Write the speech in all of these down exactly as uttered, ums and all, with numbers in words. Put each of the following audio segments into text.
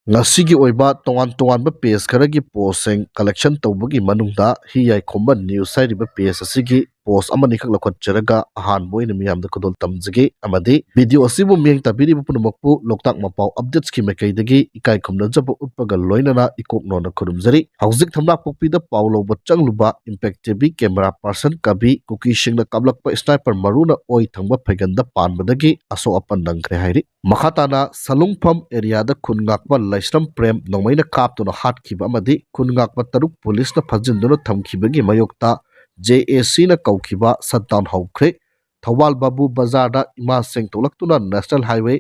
ꯉꯁꯤꯒꯤ ꯑꯣꯏꯕ ꯇꯣꯉꯥꯟ ꯇꯣꯉꯥꯟꯕ ꯄꯦꯖ ꯈꯔꯒꯤ ꯄꯣꯁꯁꯤꯡ ꯀꯂꯦꯛꯁꯟ ꯇꯧꯕꯒꯤ ꯃꯅꯨꯡꯗ ꯍꯤ ꯌꯥꯏꯈꯣꯝꯕ ꯅ꯭ꯌꯨꯁ ꯍꯥꯏꯔꯤꯕ ꯄꯦꯖ ꯑꯁꯤꯒꯤ ꯄꯣꯁ ꯑꯃꯅꯤꯈꯛ ꯂꯧꯈꯠꯆꯔꯒ ꯑꯍꯥꯟꯕ ꯑꯣꯏꯅ ꯃꯤꯌꯥꯝꯗ ꯈꯨꯗꯣꯜ ꯇꯝꯖꯒꯦ ꯑꯃꯗꯤ ꯚꯤꯗꯤꯑꯣ ꯑꯁꯤꯕꯨ ꯃꯤꯠꯌꯦꯡ ꯇꯥꯕꯤꯔꯤꯕ ꯄꯨꯝꯅꯃꯛꯄꯨ ꯂꯣꯛꯇꯥꯛ ꯃꯄꯥꯎ ꯑꯞꯗꯦꯠꯁꯀꯤ ꯃꯥꯏꯀꯩꯗꯒꯤ ꯏꯀꯥꯏ ꯈꯨꯝꯅꯖꯕ ꯎꯠꯄꯒ ꯂꯣꯏꯅꯅ ꯏꯀꯣꯛ ꯅꯣꯟꯅ ꯈꯨꯔꯨꯝꯖꯔꯤ꯫ ꯍꯧꯖꯤꯛ ꯊꯝꯅꯥꯄꯣꯛꯄꯤꯗ ꯄꯥꯎ ꯂꯧꯕ ꯆꯪꯂꯨꯕ ꯏꯝꯄꯦꯛ ꯇꯤꯚꯤ ꯀꯦꯃꯦꯔꯥ ꯄꯥꯔꯁꯟ ꯀꯕꯤ ꯀꯨꯀꯤꯁꯤꯡꯅ ꯀꯥꯞꯂꯛꯄ ꯁ꯭ꯅꯥꯏꯄꯔ ꯃꯔꯨꯅ ꯑꯣꯏ ꯊꯪꯕ ꯐꯩꯒꯟꯗ ꯄꯥꯟꯕꯗꯒꯤ ꯑꯁꯣꯛ ꯑꯄꯟ ꯅꯪꯈ꯭ꯔꯦ ꯍꯥꯏꯔꯤ꯫ ꯃꯈꯥ ꯇꯥꯅ ꯁꯂꯨꯡꯐꯝ ꯑꯦꯔꯤꯌꯥꯗ ꯈꯨꯟ ꯉꯥꯛꯄ ꯂꯥꯏꯁ꯭ꯔꯝ ꯄ꯭ꯔꯦꯝ ꯅꯣꯡꯃꯩꯅ ꯀꯥꯞꯇꯨꯅ ꯍꯥꯠꯈꯤꯕ ꯑꯃꯗꯤ ꯈꯨꯟ ꯉꯥꯛꯄ ꯇꯔꯨꯛ ꯄꯨꯂꯤꯁꯅ ꯐꯥꯖꯤꯟꯗꯨꯅ ꯊꯝꯈꯤꯕꯒꯤ ꯃꯥꯌꯣꯛꯇ ꯖꯦ ꯑꯦ ꯁꯤꯅ ꯀꯧꯈꯤꯕ ꯁꯠꯗꯥꯎꯟ ꯍꯧꯈ꯭ꯔꯦ꯫ ꯊꯧꯕꯥꯜ ꯕꯥꯕꯨ ꯕꯖꯥꯔꯗ ꯏꯃꯥꯁꯤꯡ ꯊꯣꯛꯂꯛꯇꯨꯅ national highway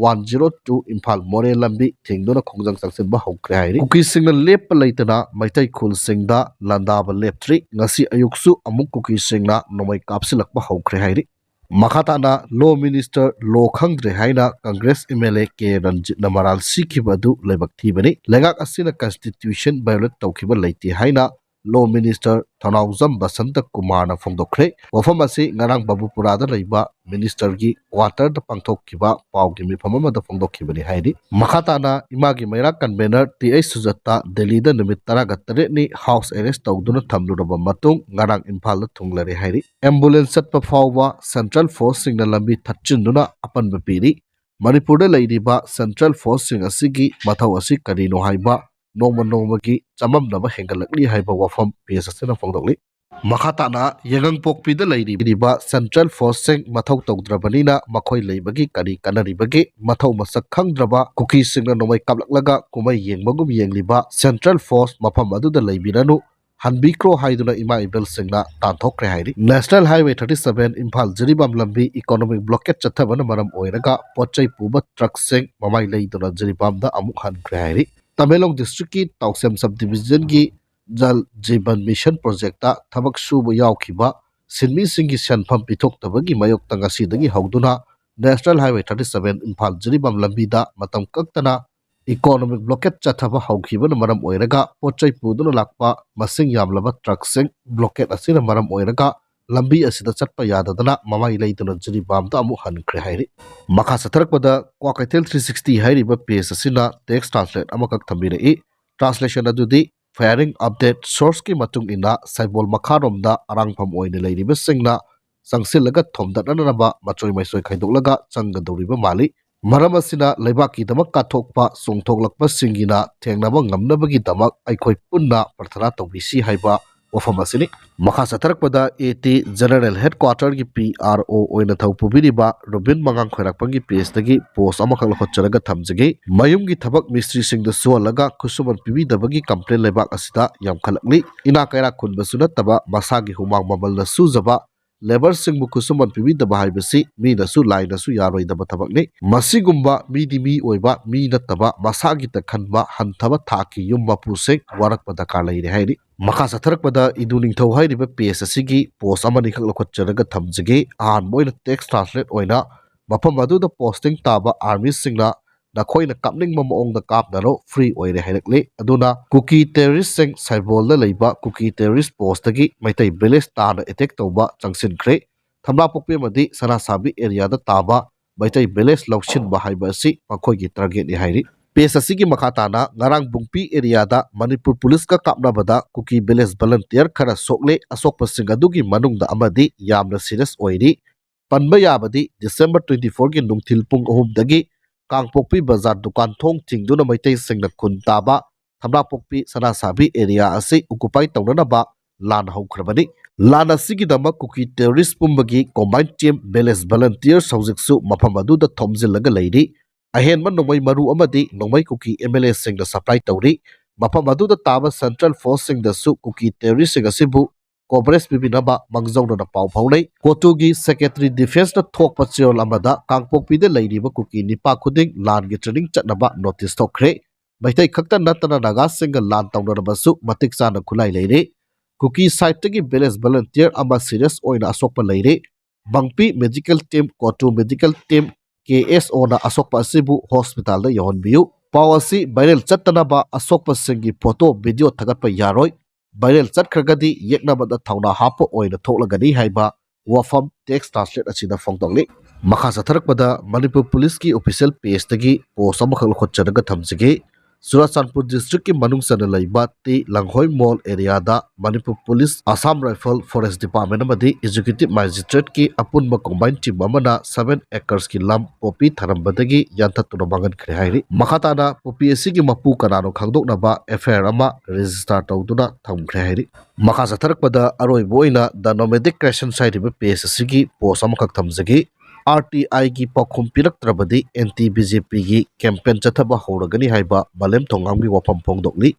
one zero two Imphal Moreh ꯂꯝꯕꯤ ꯊꯤꯡꯗꯨꯅ ꯈꯣꯡꯖꯪ ꯆꯪꯁꯤꯟꯕ ꯍꯧꯈ꯭ꯔꯦ ꯍꯥꯏꯔꯤ꯫ ꯀꯨꯀꯤꯁꯤꯡꯅ ꯂꯦꯞꯄ ꯂꯩꯇꯅ ꯃꯩꯇꯩ ꯈꯨꯜꯁꯤꯡꯗ ꯂꯥꯟꯗꯥꯕ ꯂꯦꯞꯇ꯭ꯔꯤ꯫ ꯉꯁꯤ ꯑꯌꯨꯛꯁꯨ ꯑꯃꯨꯛ ꯀꯨꯀꯤꯁꯤꯡꯅ ꯅꯣꯡꯃꯩ ꯀꯥꯞꯁꯤꯜꯂꯛꯄ ꯍꯧꯈ꯭ꯔꯦ ꯍꯥꯏꯔꯤ꯫ ꯃꯈꯥ ꯇꯥꯅ ꯂꯣ ꯃꯤꯅꯤꯁꯇꯔ ꯂꯣ ꯈꯪꯗ꯭ꯔꯦ ꯍꯥꯏꯅ Congress M L A K ꯔꯟꯖꯤꯠꯅ ꯃꯔꯥꯜ ꯁꯤꯈꯤꯕ ꯑꯗꯨ ꯂꯥꯏꯕꯛ ꯊꯤꯕꯅꯤ꯫ ꯂꯩꯉꯥꯛ ꯑꯁꯤꯅ ꯀꯟꯁꯇꯤꯇ꯭ꯌꯨꯁꯟ ꯚꯥꯏꯑꯣꯂꯦꯠ ꯇꯧꯈꯤꯕ ꯂꯩꯇꯦ ꯍꯥꯏꯅ ꯂꯣ ꯃꯤꯅꯤꯁꯇꯔ ꯊꯧꯅꯥꯎꯖꯝ ꯕꯁꯟꯇ ꯀꯨꯃꯥꯔꯅ ꯐꯣꯡꯗꯣꯛꯈ꯭ꯔꯦ꯫ ꯋꯥꯐꯝ ꯑꯁꯤ ꯉꯔꯥꯡ ꯕꯥꯕꯨꯄꯨꯔꯥꯗ ꯂꯩꯕ ꯃꯤꯅꯤꯁꯇꯔꯒꯤ ꯀ꯭ꯋꯥꯇꯔꯗ ꯄꯥꯡꯊꯣꯛꯈꯤꯕ ꯄꯥꯎꯒꯤ ꯃꯤꯐꯝ ꯑꯃꯗ ꯐꯣꯡꯗꯣꯛꯈꯤꯕꯅꯤ ꯍꯥꯏꯔꯤ꯫ ꯃꯈꯥ ꯇꯥꯅ ꯏꯃꯥꯒꯤ ꯃꯩꯔꯥ ꯀꯟꯚꯦꯅꯔ ꯇꯤ ꯑꯩꯆ ꯁꯨꯖꯥꯇꯥ ꯗꯦꯜꯂꯤꯗ ꯅꯨꯃꯤꯠ ꯇꯔꯥꯒ ꯇꯔꯦꯠꯅꯤ ꯍꯥꯎꯁ ꯑꯦꯔꯦꯁ ꯇꯧꯗꯨꯅ ꯊꯝꯂꯨꯔꯕ ꯃꯇꯨꯡ ꯉꯔꯥꯡ ꯏꯝꯐꯥꯜꯗ ꯊꯨꯡꯂꯔꯦ ꯍꯥꯏꯔꯤ꯫ ꯑꯦꯝꯕꯨꯂꯦꯟꯁ ꯆꯠꯄ ꯐꯥꯎꯕ ꯁꯦꯟꯇ꯭ꯔꯦꯜ ꯐꯣꯔꯁꯁꯤꯡꯅ ꯂꯝꯕꯤ ꯊꯠꯆꯤꯟꯗꯨꯅ ꯑꯄꯟꯕ ꯄꯤꯔꯤ꯫ ꯃꯅꯤꯄꯨꯔꯗ ꯂꯩꯔꯤꯕ ꯁꯦꯟꯇ꯭ꯔꯦꯜ ꯐꯣꯔꯁꯁꯤꯡ ꯑꯁꯤꯒꯤ ꯃꯊꯧ ꯑꯁꯤ ꯀꯔꯤꯅꯣ ꯍꯥꯏꯕ ꯅꯣꯡꯃ ꯅꯣꯡꯃꯒꯤ ꯆꯃꯝꯅꯕ ꯍꯦꯟꯒꯠꯂꯛꯂꯤ ꯍꯥꯏꯕ ꯋꯥꯐꯝ ꯄꯦꯖ ꯑꯁꯤꯅ ꯐꯣꯡꯗꯣꯛꯂꯤ꯫ ꯃꯈꯥ ꯇꯥꯅ ꯌꯥꯏꯉꯪꯄꯣꯛꯄꯤꯗ ꯂꯩꯔꯤꯕ ꯁꯦꯟꯇ꯭ꯔꯦꯜ ꯐꯣꯔꯁꯁꯤꯡ ꯃꯊꯧ ꯇꯧꯗ꯭ꯔꯕꯅꯤꯅ ꯃꯈꯣꯏ ꯂꯩꯕꯒꯤ ꯀꯔꯤ ꯀꯥꯟꯅꯔꯤꯕꯒꯦ? ꯃꯊꯧ ꯃꯁꯛ ꯈꯪꯗ꯭ꯔꯕ ꯀꯨꯀꯤꯁꯤꯡꯅ ꯅꯣꯡꯃꯩ ꯀꯥꯞꯂꯛꯂꯒ ꯀꯨꯝꯍꯩ ꯌꯦꯡꯕꯒꯨꯝ ꯌꯦꯡꯂꯤꯕ ꯁꯦꯟꯇ꯭ꯔꯦꯜ ꯐꯣꯔꯁ ꯃꯐꯝ ꯑꯗꯨꯗ ꯂꯩꯕꯤꯔꯅꯨ, ꯍꯟꯕꯤꯈ꯭ꯔꯣ ꯍꯥꯏꯗꯨꯅ ꯏꯃꯥ ꯏꯕꯦꯜꯁꯤꯡꯅ ꯇꯥꯟꯊꯣꯛꯈ꯭ꯔꯦ ꯍꯥꯏꯔꯤ꯫ National highway thirty seven Imphal Jiribam ꯂꯝꯕꯤ ꯏꯀꯣꯅꯣꯃꯤꯛ ꯕ꯭ꯂꯣꯀꯦꯠ ꯆꯠꯊꯕꯅ ꯃꯔꯝ ꯑꯣꯏꯔꯒ ꯄꯣꯠ ꯆꯩ ꯄꯨꯕ ꯇ꯭ꯔꯛꯁꯤꯡ ꯃꯃꯥꯏ ꯂꯩꯗꯨꯅ ꯖꯤꯔꯤꯕꯥꯝꯗ ꯑꯃꯨꯛ ꯍꯟꯈ꯭ꯔꯦ ꯍꯥꯏꯔꯤ꯫ ꯇꯃꯦꯡꯂꯣꯡ ꯗꯤꯁꯇ꯭ꯔꯤꯛꯀꯤ ꯇꯥꯎꯁꯦꯝ ꯁꯕ ꯗꯤꯕꯤꯖꯟꯒꯤ ꯖꯜ ꯖꯤꯕꯟ ꯃꯤꯁꯟ ꯄ꯭ꯔꯣꯖꯦꯛꯇ ꯊꯕꯛ ꯁꯨꯕ ꯌꯥꯎꯈꯤꯕ ꯁꯤꯟꯃꯤꯁꯤꯡꯒꯤ ꯁꯦꯟꯐꯝ ꯄꯤꯊꯣꯛꯇꯕꯒꯤ ꯃꯥꯌꯣꯛꯇ ꯉꯁꯤꯗꯒꯤ ꯍꯧꯗꯨꯅ national highway thirty seven Imphal Jiribam ꯂꯝꯕꯤꯗ ꯃꯇꯝ ꯀꯛꯇꯅ ꯏꯀꯣꯅꯣꯃꯤꯛ ꯕ꯭ꯂꯣꯀꯦꯠ ꯆꯠꯊꯕ ꯍꯧꯈꯤꯕꯅ ꯃꯔꯝ ꯑꯣꯏꯔꯒ ꯄꯣꯠ ꯆꯩ ꯄꯨꯗꯨꯅ ꯂꯥꯛꯄ ꯃꯁꯤꯡ ꯌꯥꯝꯂꯕ ꯇ꯭ꯔꯛꯁꯤꯡ ꯕ꯭ꯂꯣꯀꯦꯠ ꯑꯁꯤꯅ ꯃꯔꯝ ꯑꯣꯏꯔꯒ ꯂꯝꯕꯤ ꯑꯁꯤꯗ ꯆꯠꯄ ꯌꯥꯗꯗꯅ ꯃꯃꯥꯏ ꯂꯩꯗꯨꯅ ꯖꯤꯔꯤꯕꯥꯝꯗ ꯑꯃꯨꯛ ꯍꯟꯈ꯭ꯔꯦ ꯍꯥꯏꯔꯤ꯫ ꯃꯈꯥ ꯆꯠꯊꯔꯛꯄꯗ ꯀ꯭ꯋꯥꯀꯩꯊꯦꯜ ꯊ꯭ꯔꯤ ꯁꯤꯛꯁꯇꯤ ꯍꯥꯏꯔꯤꯕ ꯄꯦꯖ ꯑꯁꯤꯅ ꯇꯦꯛꯁ ꯇ꯭ꯔꯥꯟꯁꯂꯦꯠ ꯑꯃꯈꯛ ꯊꯝꯕꯤꯔꯛꯏ꯫ ꯇ꯭ꯔꯥꯟꯁꯂꯦꯁꯟ ꯑꯗꯨꯗꯤ ꯐꯥꯌꯔꯤꯡ ꯑꯞꯗꯦꯠ ꯁꯣꯔꯁꯀꯤ ꯃꯇꯨꯡ ꯏꯟꯅ ꯁꯩꯕꯣꯜ ꯃꯈꯥꯔꯣꯝꯗ ꯑꯔꯥꯡꯐꯝ ꯑꯣꯏꯅ ꯂꯩꯔꯤꯕꯁꯤꯡꯅ ꯆꯪꯁꯤꯜꯂꯒ ꯊꯣꯝꯗꯠꯅꯅꯕ ꯃꯆꯣꯏ ꯃꯩꯁꯣꯏ ꯈꯥꯏꯗꯣꯛꯂꯒ ꯆꯪꯒꯗꯧꯔꯤꯕ ꯃꯥꯜꯂꯤ꯫ ꯃꯔꯝ ꯑꯁꯤꯅ ꯂꯩꯕꯥꯛꯀꯤꯗꯃꯛ ꯀꯠꯊꯣꯛꯄ ꯆꯣꯡꯊꯣꯛꯂꯛꯄꯁꯤꯡꯒꯤꯅ ꯊꯦꯡꯅꯕ ꯉꯝꯅꯕꯒꯤꯗꯃꯛ ꯑꯩꯈꯣꯏ ꯄꯨꯟꯅ ꯄ꯭ꯔꯊꯅꯥ ꯇꯧꯕꯤꯁꯤ ꯍꯥꯏꯕ ꯋꯥꯐꯝ ꯑꯁꯤꯅꯤ꯫ ꯃꯈꯥ ꯆꯠꯊꯔꯛꯄꯗ ꯑꯦ ꯇꯤ ꯖꯦꯅꯔꯦꯜ ꯍꯦꯗꯀ꯭ꯋꯥꯇꯔꯒꯤ ꯄꯤ ꯑꯥꯔ ꯑꯣ ꯑꯣꯏꯅ ꯊꯧ ꯄꯨꯕꯤꯔꯤꯕ ꯔꯣꯕꯤꯟ ꯃꯉꯥꯡ ꯈꯣꯏꯔꯥꯛꯄꯝꯒꯤ ꯄꯦꯖꯇꯒꯤ ꯄꯣꯁ ꯑꯃꯈꯛ ꯂꯧꯈꯠꯆꯔꯒ ꯊꯝꯖꯒꯦ꯫ ꯃꯌꯨꯝꯒꯤ ꯊꯕꯛ ꯃꯤꯁꯇ꯭ꯔꯤꯁꯤꯡꯗ ꯁꯨꯍꯜꯂꯒ ꯈꯨꯠꯁꯨꯃꯟ ꯄꯤꯕꯤꯗꯕꯒꯤ ꯀꯝꯄ꯭ꯂꯦꯟ ꯂꯩꯕꯥꯛ ꯑꯁꯤꯗ ꯌꯥꯝꯈꯠꯂꯛꯂꯤ꯫ ꯏꯅꯥꯛ ꯀꯩꯔꯥꯛ ꯈꯨꯟꯕꯁꯨ ꯅꯠꯇꯕ ꯃꯁꯥꯒꯤ ꯍꯨꯃꯥꯡ ꯃꯃꯜꯅ ꯁꯨꯖꯕ ꯂꯦꯕꯔꯁꯤꯡꯕꯨ ꯈꯨꯠꯁꯨꯃꯟ ꯄꯤꯕꯤꯗꯕ ꯍꯥꯏꯕꯁꯤ ꯃꯤꯅꯁꯨ ꯂꯥꯏꯅꯁꯨ ꯌꯥꯔꯣꯏꯗꯕ ꯊꯕꯛꯅꯤ꯫ ꯃꯁꯤꯒꯨꯝꯕ ꯃꯤꯗꯤ ꯃꯤ ꯑꯣꯏꯕ, ꯃꯤ ꯅꯠꯇꯕ ꯃꯁꯥꯒꯤꯇ ꯈꯟꯕ ꯍꯟꯊꯕ ꯊꯥꯛꯀꯤ ꯌꯨꯝ ꯃꯄꯨꯁꯤꯡ ꯋꯥꯔꯛꯄ ꯗꯔꯀꯥꯔ ꯂꯩꯔꯦ ꯍꯥꯏꯔꯤ꯫ ꯃꯈꯥ ꯆꯠꯊꯔꯛꯄꯗ ꯏꯗꯨ ꯅꯤꯡꯊꯧ ꯍꯥꯏꯔꯤꯕ ꯄꯦꯖ ꯑꯁꯤꯒꯤ ꯄꯣꯁ ꯑꯃꯅꯤꯈꯛ ꯂꯧꯈꯠꯆꯔꯒ ꯊꯝꯖꯒꯦ꯫ ꯑꯍꯥꯟꯕ ꯑꯣꯏꯅ ꯇꯦꯛꯁ ꯇ꯭ꯔꯥꯟꯁꯂꯦꯠ ꯑꯣꯏꯅ ꯃꯐꯝ ꯑꯗꯨꯗ ꯄꯣꯁꯇꯤꯡ ꯇꯥꯕ ꯑꯥꯔꯃꯤꯁꯤꯡꯅ ꯅꯈꯣꯏꯅ ꯀꯥꯞꯅꯤꯡꯕ ꯃꯑꯣꯡꯗ ꯀꯥꯞꯅꯔꯣ, ꯐ꯭ꯔꯤ ꯑꯣꯏꯔꯦ ꯍꯥꯏꯔꯛꯂꯤ꯫ ꯑꯗꯨꯅ ꯀꯨꯀꯤ ꯇꯦꯔꯣꯔꯤꯁꯁꯤꯡ ꯁꯩꯕꯣꯜꯗ ꯂꯩꯕ ꯀꯨꯀꯤ ꯇꯦꯔꯣꯔꯤꯁ ꯄꯣꯁꯇꯒꯤ ꯃꯩꯇꯩ ꯚꯤꯂꯦꯖ ꯇꯥꯅ ꯑꯦꯇꯦꯛ ꯇꯧꯕ ꯆꯪꯁꯤꯟꯈ꯭ꯔꯦ꯫ ꯊꯝꯕꯥꯄꯣꯛꯄꯤ ꯑꯃꯗꯤ ꯁꯅꯥꯁꯥꯕꯤ ꯑꯦꯔꯤꯌꯥꯗ ꯇꯥꯕ ꯃꯩꯇꯩ ꯚꯤꯂꯦꯖ ꯂꯧꯁꯤꯟꯕ ꯍꯥꯏꯕ ꯑꯁꯤ ꯃꯈꯣꯏꯒꯤ ꯇꯥꯔꯒꯦꯠꯅꯤ ꯍꯥꯏꯔꯤ꯫ ꯄꯦꯖ ꯑꯁꯤꯒꯤ ꯃꯈꯥ ꯇꯥꯅ ꯉꯔꯥꯡ ꯕꯨꯡꯄꯤ ꯑꯦꯔꯤꯌꯥꯗ ꯃꯅꯤꯄꯨꯔ ꯄꯨꯂꯤꯁꯀ ꯀꯥꯞꯅꯕꯗ ꯀꯨꯀꯤ ꯚꯤꯂꯦꯖ ꯚꯂꯟꯇꯤꯌꯔ ꯈꯔ ꯁꯣꯛꯂꯦ꯫ ꯑꯁꯣꯛꯄꯁꯤꯡ ꯑꯗꯨꯒꯤ ꯃꯅꯨꯡꯗ ꯑꯃꯗꯤ ꯌꯥꯝꯅ ꯁꯤꯔꯤꯌꯁ ꯑꯣꯏꯔꯤ꯫ ꯄꯟꯕ ꯌꯥꯕꯗꯤ ꯗꯤꯁꯦꯝꯕꯔ ꯇ꯭ꯋꯦꯟꯇꯤ ꯐꯣꯔꯒꯤ ꯅꯨꯡꯊꯤꯜ ꯄꯨꯡ ꯑꯍꯨꯝꯗꯒꯤ ꯀꯥꯡꯄꯣꯛꯄꯤ ꯕꯖꯥꯔ ꯗꯨꯀꯥꯟ ꯊꯣꯡ ꯊꯤꯡꯗꯨꯅ ꯃꯩꯇꯩꯁꯤꯡꯅ ꯈꯨꯟ ꯇꯥꯕ ꯊꯝꯕꯥꯄꯣꯛꯄꯤ ꯁꯅꯥꯁꯥꯕꯤ ꯑꯦꯔꯤꯌꯥ ꯑꯁꯤ ꯑꯣꯀꯨꯄꯥꯏ ꯇꯧꯅꯅꯕ ꯂꯥꯟ ꯍꯧꯈ꯭ꯔꯕꯅꯤ꯫ ꯂꯥꯟ ꯑꯁꯤꯒꯤꯗꯃꯛ ꯀꯨꯀꯤ ꯇꯦꯔꯣꯔꯤꯁ ꯄꯨꯝꯕꯒꯤ ꯀꯣꯝꯕꯥꯏꯟ ꯇꯤꯝ ꯚꯤꯂꯦꯖ ꯚꯂꯟꯇꯤꯌꯔꯁ ꯍꯧꯖꯤꯛꯁꯨ ꯃꯐꯝ ꯑꯗꯨꯗ ꯊꯣꯝꯖꯤꯜꯂꯒ ꯂꯩꯔꯤ꯫ ꯑꯍꯦꯟꯕ ꯅꯣꯡꯃꯩ ꯃꯔꯨ ꯑꯃꯗꯤ ꯅꯣꯡꯃꯩ ꯀꯨꯀꯤ ꯑꯦꯝ ꯑꯦꯜ ꯑꯦꯁꯤꯡꯗ ꯁꯄ꯭ꯂꯥꯏ ꯇꯧꯔꯤ꯫ ꯃꯐꯝ ꯑꯗꯨꯗ ꯇꯥꯕ ꯁꯦꯟꯇ꯭ꯔꯦꯜ ꯐꯣꯔꯁꯁꯤꯡꯗꯁꯨ ꯀꯨꯀꯤ ꯇꯦꯔꯣꯔꯤꯁꯁꯤꯡ ꯑꯁꯤꯕꯨ ꯀꯣꯚꯔꯦꯖ ꯄꯤꯕꯤꯅꯕ ꯃꯥꯡꯖꯧꯅꯅ ꯄꯥꯎ ꯐꯥꯎꯅꯩ꯫ ꯀꯣꯇꯨꯒꯤ ꯁꯦꯀ꯭ꯔꯦꯇꯔꯤ ꯗꯤꯐꯦꯟꯁꯅ ꯊꯣꯛꯄ ꯆꯦꯔꯣꯜ ꯑꯃꯗ ꯀꯥꯡꯄꯣꯛꯄꯤꯗ ꯂꯩꯔꯤꯕ ꯀꯨꯀꯤ ꯅꯤꯄꯥ ꯈꯨꯗꯤꯡ ꯂꯥꯟꯒꯤ ꯇ꯭ꯔꯦꯅꯤꯡ ꯆꯠꯅꯕ ꯅꯣꯇꯤꯁ ꯊꯣꯛꯈ꯭ꯔꯦ꯫ ꯃꯩꯇꯩ ꯈꯛꯇ ꯅꯠꯇꯅ ꯅꯥꯒꯥꯁꯤꯡꯒ ꯂꯥꯟ ꯇꯧꯅꯔꯕꯁꯨ ꯃꯇꯤꯛ ꯆꯥꯅ ꯈꯨꯠꯂꯥꯏ ꯂꯩꯔꯦ꯫ ꯀꯨꯀꯤ ꯁꯥꯏꯠꯇꯒꯤ ꯚꯤꯂꯦꯖ ꯚꯂꯟꯇꯤꯌꯔ ꯑꯃ ꯁꯤꯔꯤꯌꯁ ꯑꯣꯏꯅ ꯑꯁꯣꯛꯄ ꯂꯩꯔꯦ꯫ ꯕꯪꯄꯤ ꯃꯦꯗꯤꯀꯦꯜ ꯇꯤꯝ, ꯀꯣꯇꯨ ꯃꯦꯗꯤꯀꯦꯜ ꯇꯤꯝ, ꯀꯦ ꯑꯦꯁ ꯑꯣꯅ ꯑꯁꯣꯛꯄ ꯑꯁꯤꯕꯨ ꯍꯣꯁꯄꯤꯇꯥꯜꯗ ꯌꯧꯍꯟꯕꯤꯌꯨ꯫ ꯄꯥꯎ ꯑꯁꯤ ꯚꯥꯏꯔꯦꯜ ꯆꯠꯇꯅꯕ ꯑꯁꯣꯛꯄꯁꯤꯡꯒꯤ ꯐꯣꯇꯣ, ꯚꯤꯗꯤꯑꯣ ꯊꯥꯒꯠꯄ ꯌꯥꯔꯣꯏ꯫ viral ꯆꯠꯈ꯭ꯔꯒꯗꯤ ꯌꯦꯛꯅꯕꯗ ꯊꯧꯅꯥ ꯍꯥꯞꯄ ꯑꯣꯏꯅ ꯊꯣꯛꯂꯒꯅꯤ ꯍꯥꯏꯕ ꯋꯥꯐꯝ text translate ꯑꯁꯤꯗ ꯐꯣꯡꯗꯣꯛꯂꯤ꯫ ꯃꯈꯥ ꯆꯠꯊꯔꯛꯄꯗ ꯃꯅꯤꯄꯨꯔ ꯄꯨꯂꯤꯁꯀꯤ official pageꯇꯒꯤ post ꯑꯃꯈꯛ ꯂꯧꯈꯠꯆꯔꯒ ꯊꯝꯖꯒꯦ꯫ ꯆꯨꯔꯥꯆꯥꯟꯄꯨꯔ districtꯀꯤ ꯃꯅꯨꯡ ꯆꯟꯅ ꯂꯩꯕ ꯇꯤ ꯂꯥꯡꯍꯣꯏ ꯃꯣꯜ areaꯗ Manipur police, Assam rifle, forest department ꯑꯃꯗꯤ executive magistrateꯀꯤ ꯑꯄꯨꯟꯕ combined team ꯑꯃꯅ seven acresꯀꯤ ꯂꯝ poppy ꯊꯥꯔꯝꯕꯗꯒꯤ ꯌꯥꯟꯊꯠꯇꯨꯅ ꯃꯥꯡꯍꯟꯈ꯭ꯔꯦ ꯍꯥꯏꯔꯤ꯫ ꯃꯈꯥ ꯇꯥꯅ poppy ꯑꯁꯤꯒꯤ ꯃꯄꯨ ꯀꯅꯥꯅꯣ ꯈꯪꯗꯣꯛꯅꯕ F I R ꯑꯃ register ꯇꯧꯗꯨꯅ ꯊꯝꯈ꯭ꯔꯦ ꯍꯥꯏꯔꯤ꯫ ꯃꯈꯥ ꯆꯠꯊꯔꯛꯄꯗ ꯑꯔꯣꯏꯕ ꯑꯣꯏꯅ The Nomadic Creations ꯍꯥꯏꯔꯤꯕ page ꯑꯁꯤꯒꯤ post ꯑꯃꯈꯛ ꯊꯝꯖꯒꯦ꯫ R T Iꯒꯤ ꯄꯥꯎꯈꯨꯝ ꯄꯤꯔꯛꯇ꯭ꯔꯕꯗꯤ anti B J Pꯒꯤ campaign ꯆꯠꯊꯕ ꯍꯧꯔꯒꯅꯤ ꯍꯥꯏꯕ ꯃꯥꯂꯦꯝ ꯊꯣꯡꯉꯥꯝꯒꯤ ꯋꯥꯐꯝ ꯐꯣꯡꯗꯣꯛꯂꯤ꯫